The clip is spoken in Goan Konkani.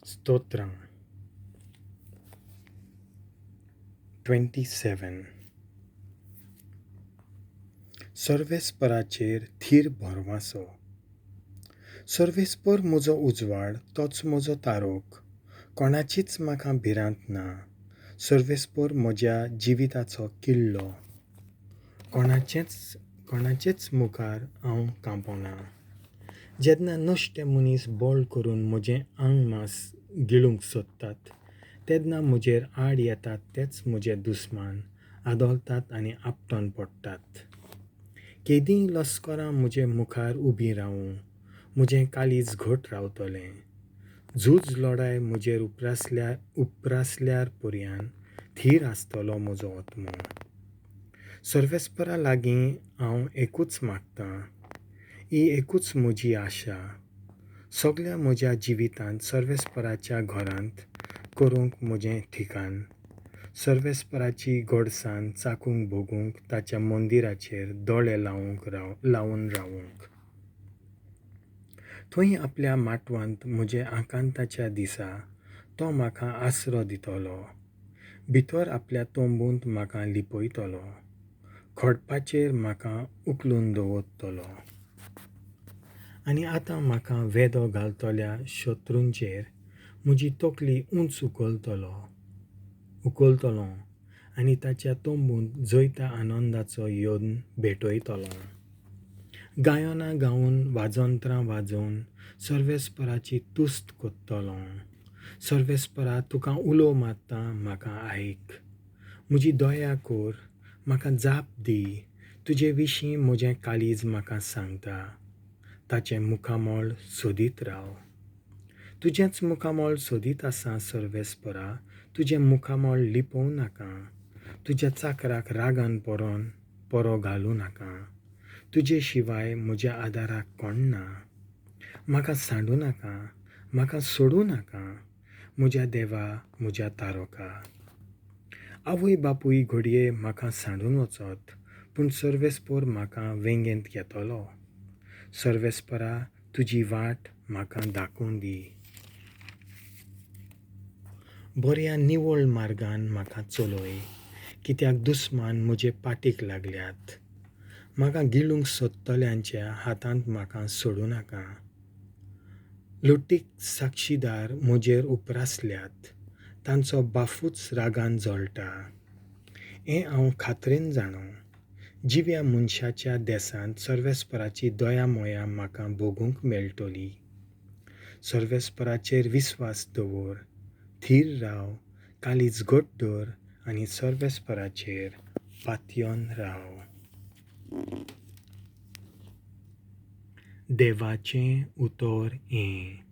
स्तोत्रां. 27. सर्वेस्पराचेर थीर भरवासो. सर्वेस्पर म्हजो उजवाड, तोच म्हजो तारोक, कोणाचीच म्हाका भिरांत ना. सर्वेस्पर म्हज्या जिविताचो किल्लो, कोणाचेच मुखार हांव कांपना. जेन्ना नश्टे मनीस बळ करून म्हजें आंगमास गिळूंक सोदतात, तेन्ना म्हजेर आड येतात तेच म्हजे दुस्मान आदळतात आनी आपटोन पडटात. केदींय लश्करां म्हजे मुखार उबीं रावूं, म्हजें काळीज घट रावतलें. झूज लडाय म्हजेर उप्रासल्यार पर्यान थीर आसतलो म्हजो आत्मो. सर्वेस्परा लागीं हांव एकूच मागतां, ही एकूच म्हजी आशा, सगल्या म्हज्या जिवितांत सर्वेस्पराच्या घरांत करूंक म्हजें ठिकाण, सर्वेस्पराची गोडसाण चाकूंक भोगूंक, ताच्या मंदिराचेर दोळे लावन रावूंक. थंय आपल्या माटवांत म्हजे आकांताच्या दिसा तो म्हाका आसरो दितलो, भितर आपल्या तंबूंत म्हाका लिपयतलो, खडपाचेर म्हाका उखलून दवरतलो. आनी आतां म्हाका वेदो घालतल्या शत्रूंचेर म्हजी तकली उंच उखलतलो आनी ताच्या तंबूंत जैता आनंदाचो येवन भेटयतलो. गायनां गावन वाजंत्रां वाजोवन सर्वेस्पराची तुस्त करतलो. सर्वेस्परा, तुका उलो मारता, म्हाका आयक, म्हजी दया कर, म्हाका जाप दी. तुजे विशीं म्हजें काळीज म्हाका सांगता, ताचें मुखामळ सोदीत राव. तुजेंच मुखामळ सोदीत आसा सर्वेस्परा, तुजें मुखामळ लिपोवं नाका. तुज्या चाकराक रागान परो घालूं नाका. तुजे शिवाय म्हज्या आदाराक कोण ना. म्हाका सांडूं नाका, म्हाका सोडूं नाका, म्हज्या देवा, म्हज्या तारोका. आवय बापूय घडये म्हाका सांडून वचत, पूण सर्वेस्पर म्हाका वेंगेंत घेतलो. सर्वेस्परा, तुजी वाट म्हाका दाखोवन दी, बऱ्या निवळ मार्गान म्हाका चलय, कित्याक दुस्मान म्हजे पाटीक लागल्यात. म्हाका गिळूंक सोदतल्यांच्या हातांत म्हाका सोडूं नाका. लुटीक साक्षीदार म्हजेर उप्रासल्यात, तांचो बाफूच रागान जळटा. हें हांव खात्रेन जाणो, जिव्या मनशाच्या देसांत सर्वेस्पराची दया मोया म्हाका भोगूंक मेळटली. सर्वेस्पराचेर विस्वास दवर, थीर राव, काळीज घट दवर आनी सर्वेस्पराचेर पातयेवन राव. देवाचें उतर हें.